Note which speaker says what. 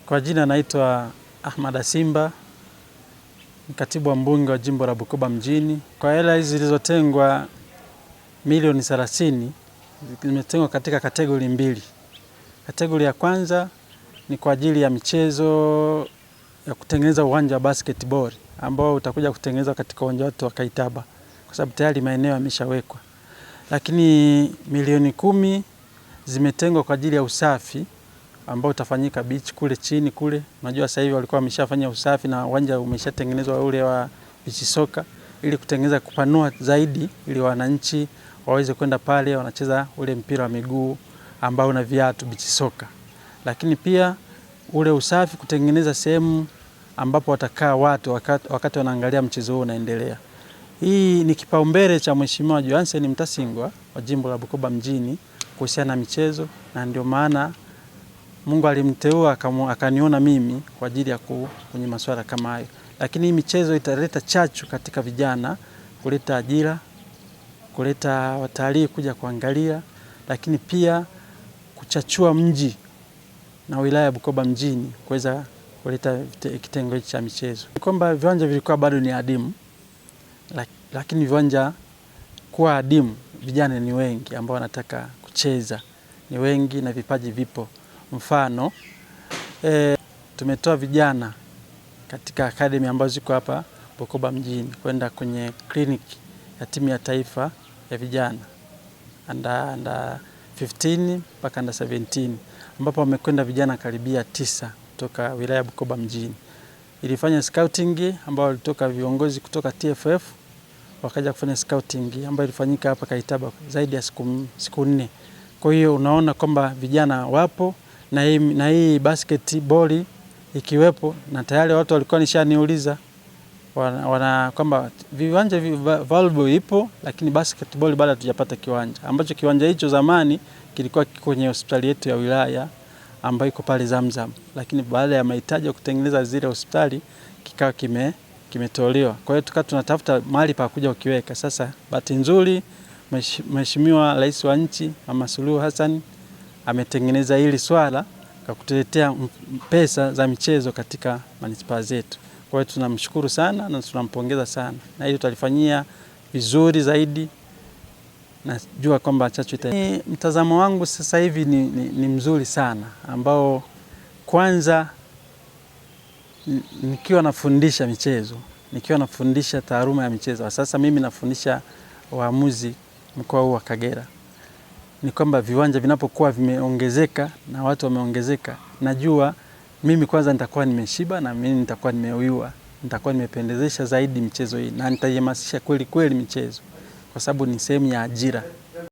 Speaker 1: Kwa jina naitwa Ahmad Simba, ni katibu wa mbunge wa jimbo la Bukoba mjini. Kwa hela hizi zilizotengwa milioni 30 zimetengwa katika kategori mbili. Kategori ya kwanza ni kwa ajili ya michezo ya kutengeneza uwanja wa basketball ambao utakuja kutengenezwa katika uwanja wetu wa Kaitaba kwa sababu tayari maeneo yameshawekwa. Lakini milioni 10 zimetengwa kwa ajili ya usafi ambao utafanyika beach kule chini kule. Unajua sasa hivi walikuwa wameshafanya usafi na uwanja umeshatengenezwa ule wa beach soka, ili kutengeneza kupanua zaidi ili wananchi waweze kwenda pale wanacheza ule mpira wa miguu ambao una viatu beach soka. Lakini pia ule usafi kutengeneza sehemu ambapo watakaa watu wakati wanaangalia mchezo huo unaendelea. Hii ni kipaumbele cha Mheshimiwa Johansen Mtasingwa wa jimbo la Bukoba mjini kuhusiana na michezo, na ndio maana Mungu alimteua akaniona mimi kwa ajili ya kwenye masuala kama hayo. Lakini hii michezo italeta chachu katika vijana, kuleta ajira, kuleta watalii kuja kuangalia, lakini pia kuchachua mji na wilaya ya Bukoba mjini kuweza kuleta kitengo hichi cha michezo. Ni kwamba viwanja vilikuwa bado ni adimu, lakini viwanja kuwa adimu, vijana ni wengi ambao wanataka kucheza, ni wengi na vipaji vipo. Mfano, tumetoa vijana katika academy ambazo ziko hapa Bukoba mjini kwenda kwenye kliniki ya timu ya taifa ya vijana under 15 mpaka under 17, ambapo wamekwenda vijana karibia 9 kutoka wilaya ya Bukoba mjini. Ilifanya scouting ambao walitoka viongozi kutoka TFF wakaja kufanya scouting ambayo ilifanyika hapa Kaitaba zaidi ya siku 4. Kwa hiyo unaona kwamba vijana wapo na hii basketball ikiwepo, na tayari watu walikuwa nishaniuliza wana kwamba viwanja volleyball ipo, lakini basketball bado hatujapata kiwanja, ambacho kiwanja hicho zamani kilikuwa kwenye hospitali yetu ya wilaya ambayo iko pale Zamzam, lakini baada ya mahitaji ya kutengeneza zile hospitali kikawa kimetolewa. Kwa hiyo tukawa tunatafuta mahali pa kuja ukiweka. Sasa bahati nzuri Mheshimiwa Rais wa nchi Mama Suluhu Hassan ametengeneza hili swala kwa kutuletea pesa za michezo katika manispaa zetu. Kwa hiyo tunamshukuru sana na tunampongeza sana, na hili tutalifanyia vizuri zaidi. Najua kwamba chachu ita. Mtazamo wangu sasa hivi ni mzuri sana, ambao kwanza nikiwa nafundisha michezo, nikiwa nafundisha taaluma ya michezo. Sasa mimi nafundisha waamuzi mkoa huu wa Kagera. Ni kwamba viwanja vinapokuwa vimeongezeka na watu wameongezeka, najua mimi kwanza nitakuwa nimeshiba na mimi nitakuwa nimeuiwa, nitakuwa nimependezesha zaidi michezo hii na nitaihamasisha kweli kweli michezo, kwa sababu ni sehemu ya ajira.